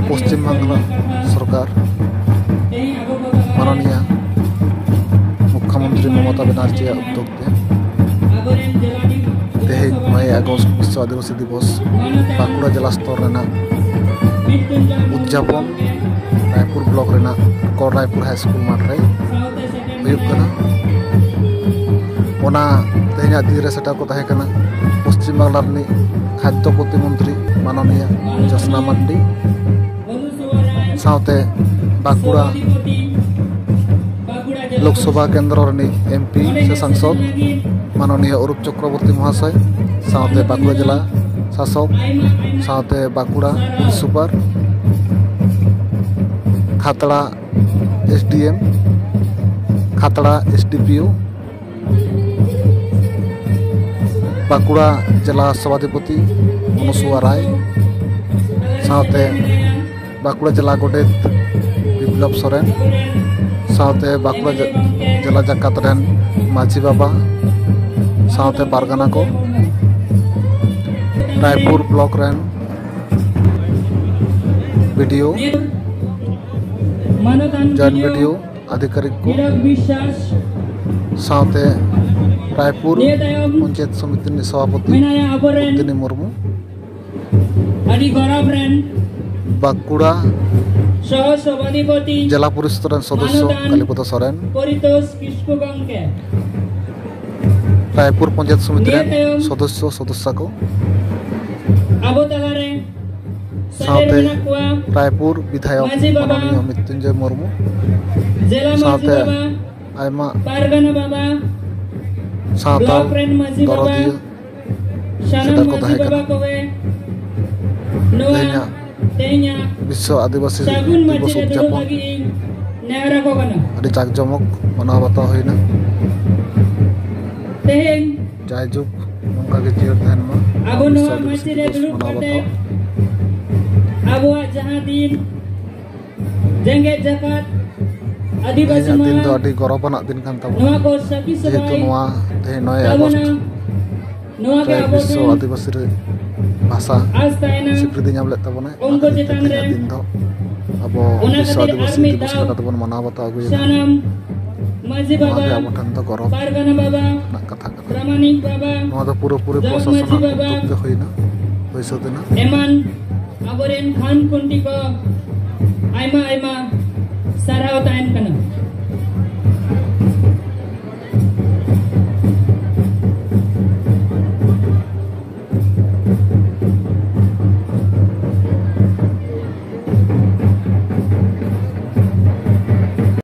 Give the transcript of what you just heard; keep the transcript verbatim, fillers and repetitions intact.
ᱯᱚᱥᱪᱤᱢ ᱵᱟᱝᱞᱟ ᱥᱚᱨᱠᱟᱨ ᱢᱟᱱᱚᱱᱤᱭᱟ ᱢᱩᱠᱷᱭᱚᱢᱚᱱᱛᱨᱤ ᱢᱚᱢᱚᱛᱟ ᱵᱮᱱᱟᱨᱡᱤᱭᱟᱜ ᱩᱫᱽᱫᱳᱜᱽ ᱛᱮ ᱛᱮᱦᱮᱧ ᱱᱚᱭᱮ ᱟᱜᱚᱥᱴ ᱵᱤᱥᱥᱚ ᱟᱹᱫᱤᱵᱟᱹᱥᱤ ᱫᱤᱵᱚᱥ ᱵᱟᱸᱠᱩᱲᱟ ᱡᱮᱞᱟ ᱥᱛᱚᱨ ᱨᱮᱱᱟᱜ ᱩᱫᱽᱡᱟᱯᱚᱱ ᱨᱟᱭᱯᱩᱨ ᱵᱞᱚᱠ ᱨᱮᱱᱟᱜ ᱠᱚᱨ ᱨᱟᱭᱯᱩᱨ ᱦᱟᱭ ᱥᱠᱩᱞ ᱢᱟᱴᱷ ᱨᱮ ᱦᱩᱭᱩᱜ ᱠᱟᱱᱟ᱾ ᱚᱱᱟ ᱛᱮᱦᱮᱧᱟᱜ ᱫᱤᱱ ᱨᱮ ᱥᱮᱴᱮᱨ ᱠᱚ ᱛᱟᱦᱮᱸ ᱠᱟᱱᱟ ᱯᱚᱥᱪᱤᱢ ᱵᱟᱝᱞᱟ ᱨᱤᱱᱤᱡ ᱠᱷᱟᱫᱽᱫᱚ ᱯᱨᱚᱛᱤᱢᱚᱱᱛᱨᱤ ᱢᱟᱱᱚᱱᱤᱭᱟ ᱡᱳᱥᱱᱟ ᱢᱟᱱᱰᱤ, ᱥᱟᱶᱛᱮ ᱵᱟᱸᱠᱩᱲᱟ ᱞᱳᱠᱥᱚᱵᱷᱟ ᱠᱮᱱᱫᱨᱚ ᱨᱤᱱᱤᱡ ᱮᱢᱯᱤ ᱥᱮ ᱥᱟᱝᱥᱚᱫ ᱢᱟᱱᱚᱱᱤᱭᱟ ᱚᱨᱩᱯ ᱪᱚᱠᱨᱚᱵᱚᱨᱛᱤ ᱢᱚᱦᱟᱥᱚᱭ, ᱥᱟᱶᱛᱮ ᱵᱟᱸᱠᱩᱲᱟ ᱡᱮᱞᱟ ᱥᱟᱥᱚᱠ, ᱥᱟᱶᱛᱮ ᱵᱟᱸᱠᱩᱲᱟ ᱯᱩᱞᱤᱥ ᱥᱩᱯᱟᱨ, ᱠᱷᱟᱛᱲᱟ ᱮᱥᱰᱤᱮᱢ, ᱠᱷᱟᱛᱲᱟ ᱮᱥᱰᱤᱯᱤᱳ, ᱵᱟᱸᱠᱩᱲᱟ ᱡᱮᱞᱟ ᱥᱚᱵᱷᱟᱫᱷᱤᱯᱚᱛᱤ ᱢᱚᱱᱳᱡᱽ ᱨᱟᱭ, ᱥᱟᱶᱛᱮ ᱵᱟᱸᱠᱩᱲᱟ ᱡᱮᱞᱟ ᱜᱚᱰᱮᱛ ᱵᱤᱯᱞᱚᱵ ᱥᱚᱨᱮᱱ, ᱥᱟᱶᱛᱮ ᱵᱟᱸᱠᱩᱲᱟ ᱡᱮ-, ᱡᱮᱞᱟ ᱡᱟᱠᱟᱛ ᱨᱮᱱ ᱢᱟᱹᱡᱷᱤ ᱵᱟᱵᱟ, ᱥᱟᱶᱛᱮ ᱯᱟᱨᱜᱟᱱᱟ ᱠᱚ, ᱨᱟᱭᱯᱩᱨ ᱵᱞᱚᱠ ᱨᱮᱱ ᱵᱤᱰᱤᱳ, ᱡᱚᱭᱮᱱᱴ ᱵᱤᱰᱤᱳ, ᱟᱫᱷᱤᱠᱟᱨᱤᱠ ᱠᱚ, ᱥᱟᱶᱛᱮ ᱨᱟᱭᱯᱩᱨ ᱯᱚᱧᱪᱟᱭᱮᱛ ᱥᱚᱢᱤᱛᱤ ᱨᱤᱱᱤᱡ ᱥᱚᱵᱷᱟᱯᱚᱛᱤ ᱩᱫᱽᱫᱤᱱᱤ ᱢᱩᱨᱢᱩ, ᱟᱹᱰᱤ ᱜᱚᱨᱚᱵᱽ ᱨᱮᱱ ᱵᱟᱸᱠᱩᱲᱟ ᱥᱚᱦᱚ ᱥᱚᱵᱷᱟᱫᱷᱤᱯᱚᱛᱤ ᱡᱮᱞᱟ ᱯᱚᱨᱤᱥᱚᱫ ᱨᱮᱱ ᱥᱚᱫᱚᱥᱥᱚ ᱢᱟᱱᱚᱛᱟᱱ ᱠᱟᱞᱤᱯᱚᱫᱚ ᱥᱚᱨᱮᱱ, ᱯᱚᱨᱤᱛᱳᱥ ᱠᱤᱥᱠᱩ ᱜᱚᱢᱠᱮ᱾ ᱨᱟᱭᱯᱩᱨ ᱯᱚᱧᱪᱟᱭᱮᱛ ᱥᱚᱢᱤᱛᱤ ᱨᱮᱱ ᱱᱤᱭᱟᱹ ᱛᱟᱭᱚᱢ ᱥᱚᱫᱚᱥᱥᱚ ᱥᱚᱫᱚᱥᱥᱟ ᱠᱚ, ᱟᱵᱚ ᱛᱟᱞᱟᱨᱮ ᱥᱮᱴᱮᱨ ᱥᱟᱶᱛᱮ ᱢᱮᱱᱟᱜ ᱠᱚᱣᱟ ᱨᱟᱭᱯᱩᱨ ᱵᱤᱫᱷᱟᱭᱚᱠ ᱢᱟᱹᱡᱷᱤ ᱵᱟᱵᱟ, ᱢᱟᱱᱚᱱᱤᱭᱚ ᱢᱨᱤᱛᱩᱧᱡᱚᱭ ᱢᱩᱨᱢᱩ, ᱡᱮᱞᱟ ᱢᱟᱹᱡᱷᱤ ᱥᱟᱶᱛᱮ ᱵᱟᱵᱟ, ᱟᱭᱢᱟ ᱯᱟᱨᱜᱟᱱᱟ ᱵᱟᱵᱟ, ᱥᱟᱶᱛᱟ ᱵᱞᱚᱠ ᱨᱮᱱ ᱢᱟᱹᱡᱷᱤ ᱵᱟᱵᱟ, ᱫᱚᱨᱚᱫᱤᱭᱟᱹ ᱥᱟᱱᱟᱢ ᱥᱮᱴᱮᱨ ᱠᱚ ᱢᱟᱹᱡᱷᱤ ᱛᱟᱦᱮᱸ ᱵᱟᱵᱟ ᱠᱟᱱᱟ᱾ ᱠᱚᱜᱮ ᱱᱚᱣᱟ ᱛᱮᱦᱮᱧᱟᱜ ᱛᱮᱦᱮᱧᱟᱜ ᱵᱤᱥᱥᱚ ᱟᱹᱫᱤᱵᱟᱹᱥᱤ ᱥᱟᱹᱜᱩᱱ ᱫᱤᱵᱚᱥ ᱢᱟᱹᱪᱤ ᱨᱮ ᱫᱩᱲᱩᱵ ᱩᱫᱽᱡᱟᱯᱚᱱ ᱞᱟᱹᱜᱤᱫ ᱤᱧ ᱱᱮᱦᱚᱨ ᱟᱠᱚ ᱠᱟᱱᱟ᱾ ᱟᱹᱰᱤ ᱡᱟᱠ ᱡᱚᱢᱚᱠ ᱢᱟᱱᱟᱣ ᱵᱟᱛᱟᱣ ᱦᱩᱭᱱᱟ᱾ ᱛᱮᱦᱮᱧ ᱡᱟᱭᱡᱩᱜᱽ ᱱᱚᱝᱠᱟ ᱜᱮ ᱡᱤᱭᱟᱹᱲ ᱛᱟᱦᱮᱱ ᱢᱟ᱾ ᱟᱵᱚ ᱵᱤᱥᱥᱚ ᱱᱚᱣᱟ ᱟᱹᱫᱤᱵᱟᱹᱥᱤ ᱢᱟᱹᱪᱤ ᱨᱮ ᱫᱤᱵᱚᱥ ᱫᱩᱲᱩᱵ ᱢᱟᱱᱟᱣ ᱠᱟᱛᱮ ᱵᱟᱛᱟᱣ᱾ ᱟᱵᱚᱣᱟᱜ ᱡᱟᱦᱟᱸ ᱫᱤᱱ ᱡᱮᱜᱮᱛ ᱡᱟᱠᱟᱛ ᱟᱹᱫᱤᱵᱟᱹᱥᱤ ᱛᱮᱦᱮᱧᱟᱜ ᱫᱤᱱ ᱫᱚ ᱢᱟᱦᱟ ᱟᱹᱰᱤ ᱜᱚᱨᱚᱵᱽ ᱟᱱᱟᱜ ᱫᱤᱱ ᱠᱟᱱ ᱛᱟᱵᱚᱱᱟ᱾ ᱱᱚᱣᱟ ᱠᱚ ᱥᱟᱹᱠᱷᱤ ᱡᱮᱦᱮᱛᱩ ᱥᱚᱵᱷᱟᱭ ᱱᱚᱣᱟ ᱛᱮᱦᱮᱧ ᱱᱚᱭᱮ ᱛᱟᱵᱚᱱᱟ᱾ ᱟᱜᱚᱥᱴ ᱱᱚᱣᱟ ᱜᱮ ᱨᱮ ᱟᱵᱚ ᱵᱤᱥᱥᱚ ᱴᱷᱮᱱ ᱟᱹᱫᱤᱵᱟᱹᱥᱤ ᱨᱮ ᱵᱷᱟᱥᱟ ᱟᱥ ᱛᱟᱦᱮᱱᱟ ᱥᱤᱠᱨᱤᱛᱤ ᱧᱟᱢ ᱞᱮᱫ ᱛᱟᱵᱚᱱᱟᱭ᱾ ᱚᱱᱟ ᱩᱱᱠᱩ ᱠᱷᱟᱹᱛᱤᱨ ᱛᱮ ᱪᱮᱛᱟᱱ ᱨᱮ ᱛᱮᱦᱮᱧᱟᱜ ᱫᱤᱱ ᱫᱚ ᱟᱵᱚ ᱚᱱᱟ ᱵᱤᱥᱥᱚ ᱠᱷᱟᱹᱛᱤᱨ ᱟᱹᱫᱤᱵᱟᱹᱥᱤ ᱟᱨ ᱢᱤᱫ ᱫᱤᱵᱚᱥ ᱫᱷᱟᱣ ᱞᱮᱠᱟ ᱛᱮᱵᱚᱱ ᱢᱟᱱᱟᱣ ᱵᱟᱛᱟᱣ ᱟᱹᱜᱩᱭᱮᱫᱟ᱾ ᱥᱟᱱᱟᱢ ᱢᱟᱹᱡᱷᱤ ᱱᱚᱣᱟ ᱵᱟᱵᱟ, ᱜᱮ ᱟᱵᱚ ᱴᱷᱮᱱ ᱫᱚ ᱜᱚᱨᱚᱵᱽ ᱯᱟᱨᱜᱟᱱᱟ ᱵᱟᱵᱟ, ᱨᱮᱱᱟᱜ ᱠᱟᱛᱷᱟ ᱠᱟᱱᱟ᱾ ᱯᱨᱟᱢᱟᱱᱤᱠ ᱵᱟᱵᱟ, ᱱᱚᱣᱟ ᱫᱚ ᱯᱩᱨᱟᱹᱯᱩᱨᱤ ᱡᱚᱜᱽ ᱢᱟᱹᱡᱷᱤ ᱯᱨᱚᱥᱟᱥᱚᱱᱟᱜ ᱵᱟᱵᱟ, ᱩᱫᱽᱫᱳᱜᱽ ᱛᱮ ᱦᱩᱭᱱᱟ, ᱦᱩᱭ ᱥᱟᱹᱛ ᱮᱱᱟ᱾ ᱮᱢᱟᱱ ᱟᱵᱚᱨᱮᱱ ᱠᱷᱟᱱ ᱠᱷᱩᱱᱴᱤ ᱠᱚ ᱟᱭᱢᱟ ᱟᱭᱢᱟ ᱥᱟᱨᱦᱟᱣ ᱛᱟᱦᱮᱱ ᱠᱟᱱᱟ᱾